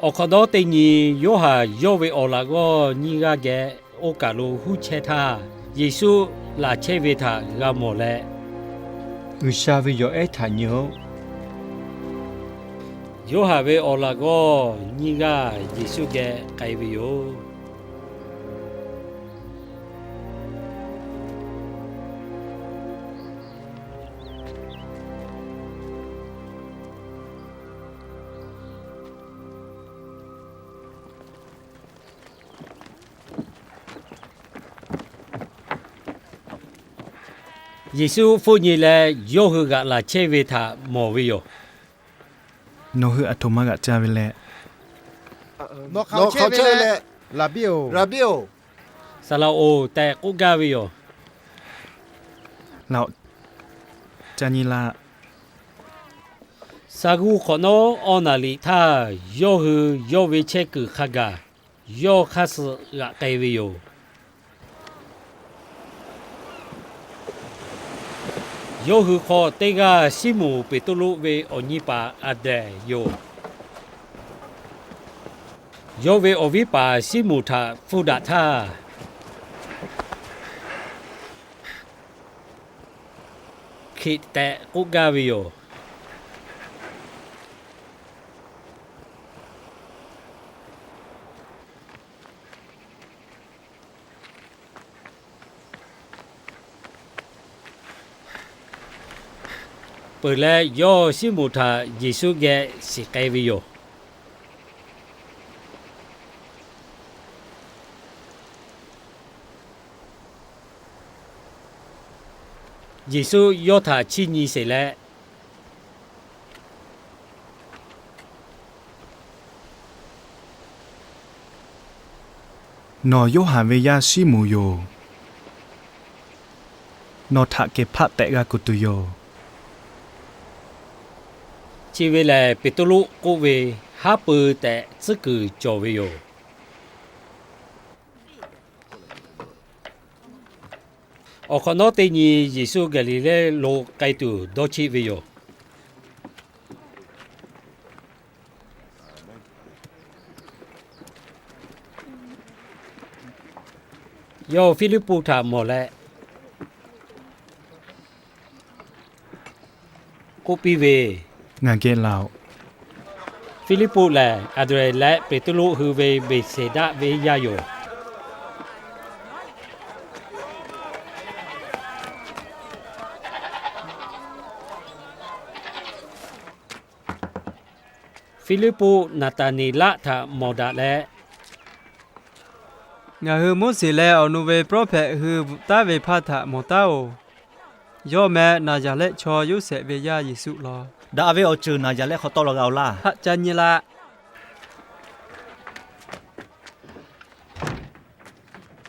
Awˬ hk'awꞈ nawˉ teˇ nyi, Yoˇhanˬ yawˇ ve awˬ laꞈ g'awˇ nyiˇ g'aˇ geh oˇ kaˬ lo huˉ chehˇ htaˇ, Yeˍsuˆ laˬ chehˇ ve htaꞈ g'a mawˬ leh, G'uiˬsha ve Yawˬ ehˉ htaꞈ nyi-oˆ. Yoˇhanˬ ve awˬ laꞈ g'awˇ nyiˇ g'aˇ Yeˍsuˆ geh k'ai ve yoˬ. Yeˍsuˆ hpfuhˇ nyi leh, yawˇ hui g'aꞈ laˬ chehˇ ve htaꞈ mawˬ ve yoˬ. Nawˬ hui aˬ htoꞈ ma g'aꞈ ca ve leh? Nawˬ hk'a chehˇ ve leh, Raˍbiˆ-oˬ, Raˍbiˆ-oˬ, Saˍlaꞈ-oˬ tehꞈ k'oˆ gaˇ ve yoˬ. Laꞈ-oꞈ, ca nyi laˇ. Sa g'uˇ hk'awꞈ nawˉ awˇ naˍ liꞈ htaˇ, yawˇ hui yawˇ ve chehˇ kuiˬ hk'a gaˬ yawˇ hk'aˇ suh g'aꞈ k'ai ve yoˬ. Yawˇ hui hk'aw teˇ g'aˇ Siˉmonˍ Peˍtruˆ ve awˬ nyi paˍ Anˍdrehˍ yoˬ. Yawˇ ve awˬ viˉ paˍ Siˉmonˍ htaꞈ hpfuhˇ daꞈ htaˇ, Hkiꞈ tehꞈ k'oˆ gaˇ ve yoˬ. Peuˬ leh, yawˇ Siˉmonˍ htaꞈ Yeˍsuˆ geh shiˍ k'ai ve yoˬ. Yeˍsuˆ yawˇ htaꞈ chiˇ nyi sheˍ leh, Nawˬ Yoˇhanˬ ve yaˇ Siˉmonˍ yoˬ. Nawˬ htaꞈ Keˍhpaˆ tehꞈ g'a kuˬ tuˬ yoˬ. Chi ve lehˬ, Peˍtruˆ k'oˆ ve, Haˉ pui tehꞈ tcuhˉ kuiˬ cawˬ ve yoˬ. Awˬ hk'awꞈ nawˉ teˇ nyi, Yeˍsuˆ Gaˍliˍlehˇ lo k'ai tuˬ dawˇ cheˆ ve yoˬ. Yawˇ Hpiˇliˇpuˆ htaꞈ mawˬ leh, k'oˆ piˇ ve, Ngaˬ geh laˬ-oꞈ. Hpiˇliˇpuˆ lehˬ, Anˍdrehˍ leh Peˍtruˆ hui ve Beˍseˍdaˆ venˇ yaˇ yoˬ. Hpiˇliˇpuˆ Naˍtaˍneˍlaˆ htaꞈ mawˬ daꞈ leh, Ngaˬ hui Moˉseˍ leh awˬ nu ve pawˇ hpehꞈ hui bvuhꞈ taˉ ve hpaˇ htaꞈ mawˬ taˉ-oˬ. Yawˇ meh Naˍzaˍrehˆ chaw Yoˇsehꞈ ve yaˇ Yeˍsuˆ law. Daꞈ ve awˬ ceuˬ Naˍzaˍrehˆ hk'aw tawˆ la g'a-oˬ laˇ. Haˆ ca nyi laˇ.